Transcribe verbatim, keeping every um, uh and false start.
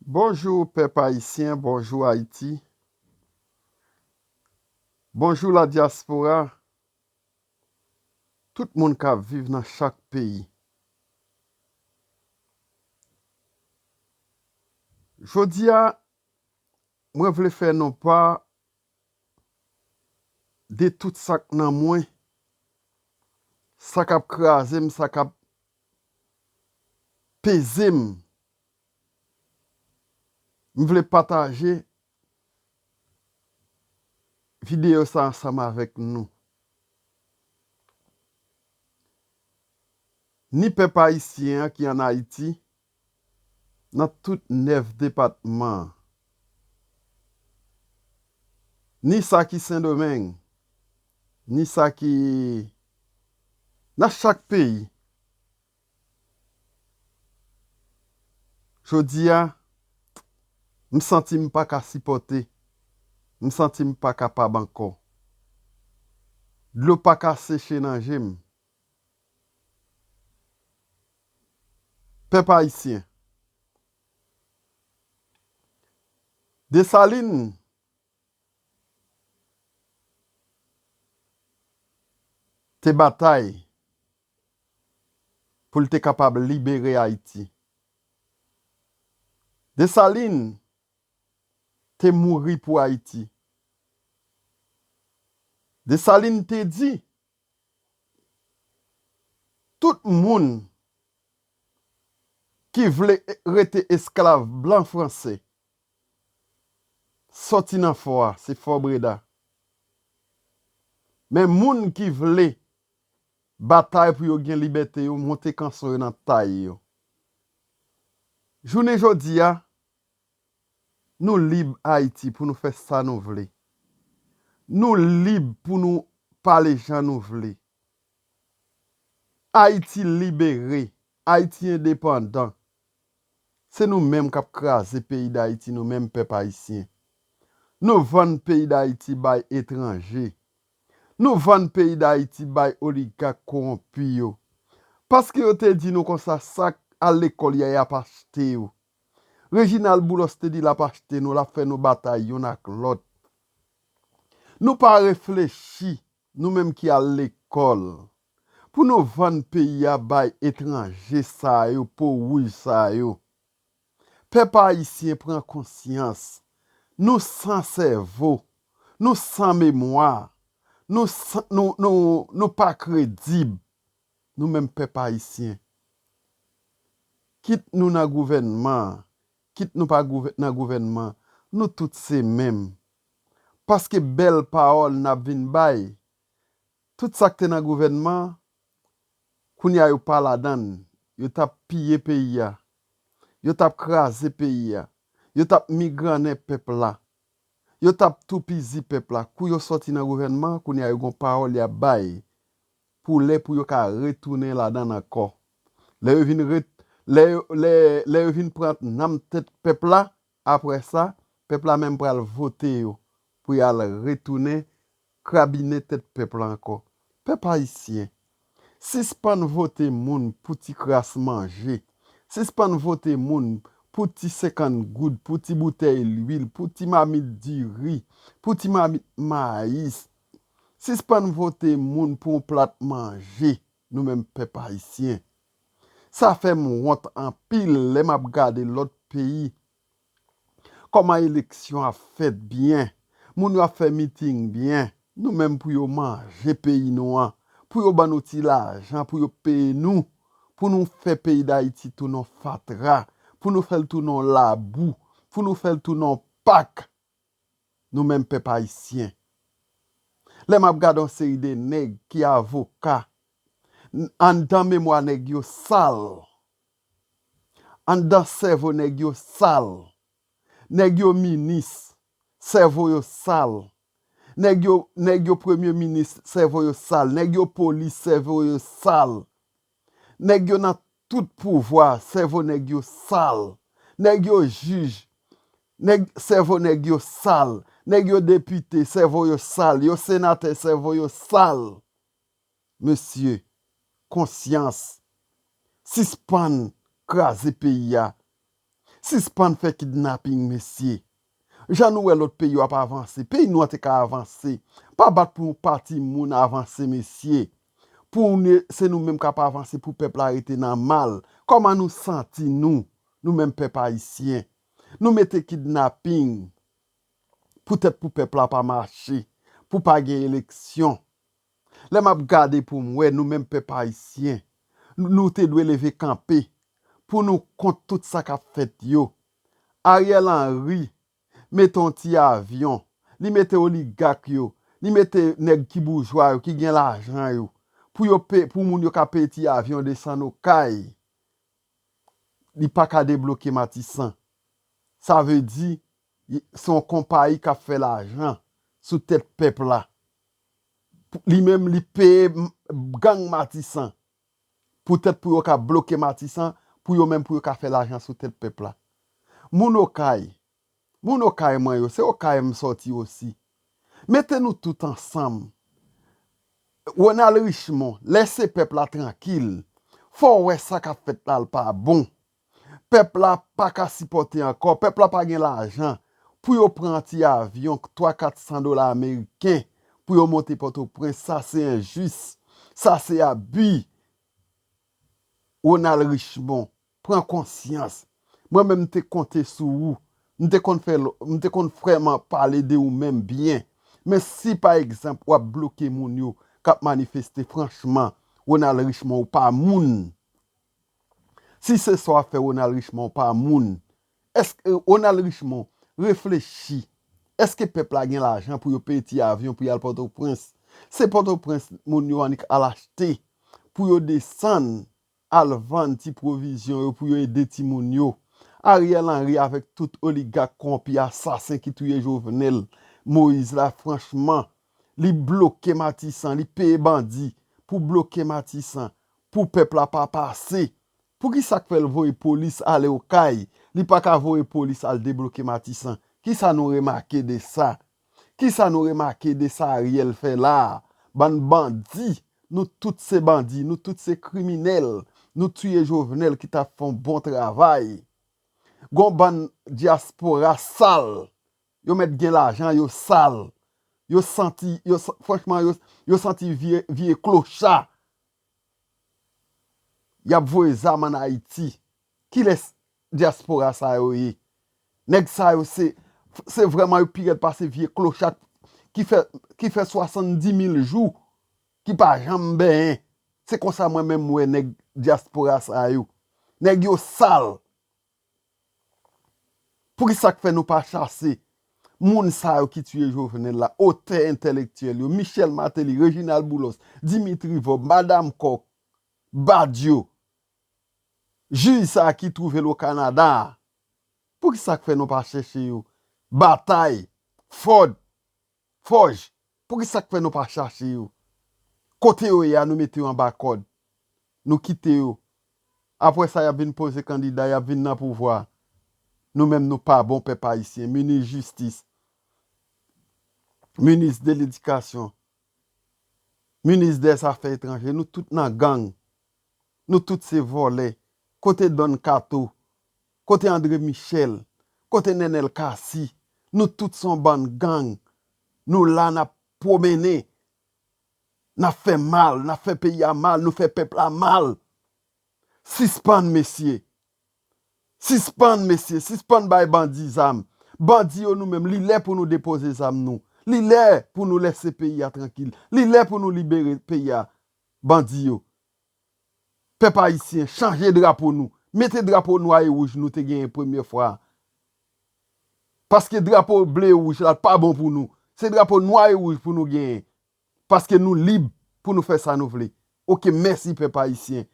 Bonjou pèp ayisyen, bonjou Ayiti. Bonjou la dyaspora. Tout moun k ap viv nan chak peyi. Jodi a, mwen vle fè nou pa de tout sa k nan mwen, sa k ap kraze m, sa k ap peze m. M vle pataje videyo sa ansanm avèk nou. Ni pèp ayisyen an ki ann Ayiti, nan tout nèf depatman an, ni sa ki Sendomeng, ni sa ki nan chak peyi. Jodi a, m santi m pa ka sipòte. M santi m pa kapab ankò. Dlo pa ka seche nan je m. Pèp ayisyen, Desalin te batay pou l te kapab libere Ayiti. Desalin te mouri pou Ayiti. Desalin te di, tout moun ki vle rete esklav blan franse, sòti nan fò a, se Fò Breda. Men moun ki vle batay pou yo gen libète yo, monte kanson yo nan tay yo. Jounen jodi a, nou lib Ayiti pou nou fè sa nou vle. Nou lib pou nou pale jan nou vle. Ayiti libere, Ayiti endepandan. Se nou menm k ap kraze peyi Dayiti, nou menm pèp ayisyen. Nou vann peyi Dayiti bay etranje. Nou vann peyi Dayiti bay oligak kowonpi yo. Paske yo te di nou konsa, sa k al lekòl yo, y ap achte yo. Reginald Boulos te di l ap achte nou, l ap fè nou batay youn ak lòt. Nou pa reflechi, nou menm ki al lekòl, pou nou vann peyi a bay etranje sa yo, po wouj sa yo. Pèp ayisyen, pran konsyans. Nou san sèvo, nou san memwa, nou san, nou, nou, nou pa kredib. Nou menm pèp ayisyen, kit nou nan gouvènman an, kit nou pa gouvè-, nan gouvènman, nou tout se menm. Paske bèl pawòl n ap vin bay, tout sa k te nan gouvènman an, kounye a yo pa ladan l, yo t ap piye peyi a, yo t ap kraze peyi a, yo t ap migrannen pèp la, yo t ap toupizi pèp la. Kou yo sòti nan gouvènman an, kounye a yo gon pawòl y ap bay pou lè pou yo ka retounen ladan l ankò. Lè yo vin ret-, lè yo, lè, lè yo vin pran nanm tèt pèp la, apre sa, pèp la menm pral vote yo pou y al retounen krabinen tèt pèp la ankò. Pèp ayisyen, sispann vote moun pou ti kras manje. Sispann vote moun pou ti senkant goud, pou ti boutèy lwil, pou ti mamit diri, pou ti mamit mayis. Sispann vote moun pou yon plat manje, nou menm pèp ayisyen. Sa fè m wont anpil lè m ap gade lòt peyi. Kòman eleksyon ap fèt byen, moun yo ap fè miting byen, nou menm pou yo manje peyi nou an, pou yo ban nou ti lajan, pou yo peye nou, pou nou fè peyi Dayiti tounen yon fatra, pou nou fè l tounen yon labou, pou nou fè l tounen yon pak, nou menm pèp ayisyen. Lè m ap gade yon seri de nèg ki avoka, n-, anndan memwa nèg yo sal. Anndan sèvo nèg yo sal. Nèg yo minis, sèvo yo sal. Nèg yo, nèg yo premye minis, sèvo yo sal. Nèg yo polis, sèvo yo sal. Nèg yo nan tout pouvwa, sèvo nèg yo sal. Nèg yo jij, nèg, sèvo nèg yo sal. Nèg yo depite, sèvo yo sal. Yo senatè, sèvo yo sal. Mesye, konsyans. Sispann kraze peyi a. Sispann fè kidnaping, mesye. Jan nou wè lòt peyi yo ap avanse, peyi nou an te ka avanse. Pa bat pou yon pati moun avanse, mesye. Pou nou, se nou menm k ap avanse pou pèp la rete nan mal. Kòman nou santi nou, nou menm pèp ayisyen? Nou mete kidnaping poutèt pou pèp la pa mache, pou pa gen eleksyon. Lè m ap gade pou m wè nou menm pèp ayisyen, nou te dwe leve kanpe pou nou kont tout sa k ap fèt yo. Ariel Henry mete yon ti avyon, li mete oligak yo, li mete nèg ki boujwa yo, ki gen lajan yo, pou yo pe, pou moun yo ka peye ti avyon desann Okay. Li pa ka debloke Matisan. Sa vle di, se yon konpayi k ap fè lajan sou tèt pèp la. Li menm, li peye gang Matisan. Poutèt pou yo ka bloke Matisan, pou yo menm, pou yo ka fè lajan sou tèt pèp la. Moun Okay, moun Okay mwen yo, se Okay m sòti osi. Mete nou tout ansanm. Ronald Richemond, lèse pèp la trankil. Fò w wè sa k ap fèt la, l pa bon. Pèp la pa ka sipòte ankò. Pèp la pa gen lajan pou yo pran ti avyon twa kat san dola ameriken pou yo monte Pòtoprens. Sa se enjis. Sa se abi. Ronald Richemond, pran konsyans. Mwen menm, m te konte sou ou. M te konn fè, m te konn vrèman pale de ou menm byen. Men si, pa egzanp, w ap bloke moun yo k ap manifeste, franchman, Ronald Richemond, ou pa moun. Si se sa w ap fè, Ronald Richemond, ou pa moun. Èske, Ronald Richemond, reflechi. Èske pèp la gen lajan pou yo peye ti avyon pou y al Pòtoprens? Se Pòtoprens moun yo annik al achte pou yo desann, al vann ti pwovizyon yo pou yo ede timoun yo. Ariel Henry avèk tout oligak kowonpi, asasen ki touye Jovenel Moïse la, franchman, li bloke Matisan, li peye bandi pou bloke Matisan, pou pèp la pa pase. Poukisa k fè l voye polis ale Okay, li pa ka voye polis al debloke Matisan? Kisa nou remake de sa? Kisa nou remake de sa Ariel fè la a? Bann bandi, nou tout se bandi, nou tout se kriminèl, nou tiye Jovenel ki t ap fè yon bon travay. Gon bann dyaspora sal, yo mèt gen lajan, yo sal, yo santi, yo, franchman, yo, yo santi vye, vye klocha. Y ap voye zam ann Ayiti. Kilès dyaspora sa yo ye? Nèg sa yo se, se vrèman yo pi rèd pase vye klocha ki fè, ki fè swasanndimil jou, ki pa janm benyen. Se konsa mwen menm m wè nèg dyaspora sa yo. Nèg yo sal. Poukisa k fè nou pa chase moun sa yo ki tiye Jovenel la, otè entèlektyèl yo, Michel Martelly, Reginald Boulos, Dimitri Vorbe, Madam Coq, Badio, jij sa a ki twouve l o Kanada a? Poukisa k fè nou pa chèche yo? Batay, Ford, Fòj, poukisa k fè nou pa chache yo? Kote yo ye a, nou mete yo anba kòd. Nou kite yo. Apre sa, y ap vin poze kandida, y ap vin nan pouvwa. Nou menm, nou pa bon, pèp ayisyen. Minis jistis, minis de ledikasyon, minis dè zafè etranje, nou tout nan gang. Nou tout se vòlè. Kote Don Kato? Kote André Michel? Kote Nenel Cassy? Nou tout se yon bann gang. Nou la, n ap pwomennen. N ap fè mal, n ap fè peyi a mal, nou fè pèp la mal. Sispann, mesye. Sispann, mesye. Sispann bay bandi zam. Bandi yo, nou menm, li lè pou nou depoze zam nou. Li lè pou nou lèse peyi a trankil. Li lè pou nou libere peyi a. Bandi yo. Pèp ayisyen, chanje drapo nou. Mete drapo nwa e wouj nou te genyen premye fwa a. Paske drapo ble e wouj la pa bon pou nou. Se drapo nwa e wouj pou nou genyen. Paske nou lib pou nou fè sa nou vle. Oke, mèsi pèp ayisyen.